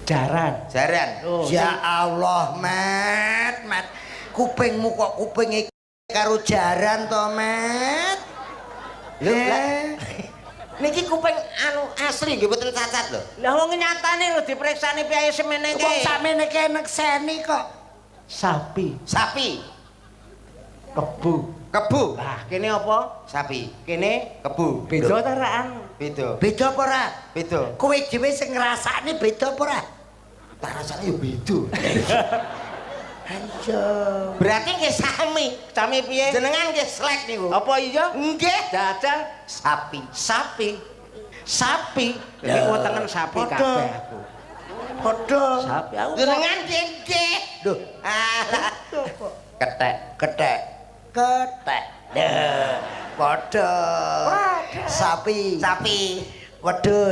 Jaran. Jaran. Oh, Ya Allah, Met, Met. Kupingmu kok kupinge karo jaran to, Met? Lho, lah, Eh, niki kuping anu asli nggih, mboten cacat lho. Lah, wong nyatane lho, dipriksani piye semene Wong kae. sakmene kae nekseni kok. Sapi, Sapi, kebu. Kebu. Lah, kene apa? Sapi, Kene kebu. Beda ta raan? Beda. Beda apa ora? Beda. Kowe dhewe sing ngrasakne beda apa ora? Tak rasane yo beda. Ayo. Berarti nggih sami. Sami piye? Jenengan nggih slek niku. Apa iya? Nggih. Jajal. Sapi. Sapi. Sapi. Iki wetengen sapi Padha. kabeh aku. Padha. Sapi aku. Jenengan nggih nggih. Duh, Alah. Ketek. Ketek. Ketek. Lho, padha. Sapi. Sapi. Wedhus.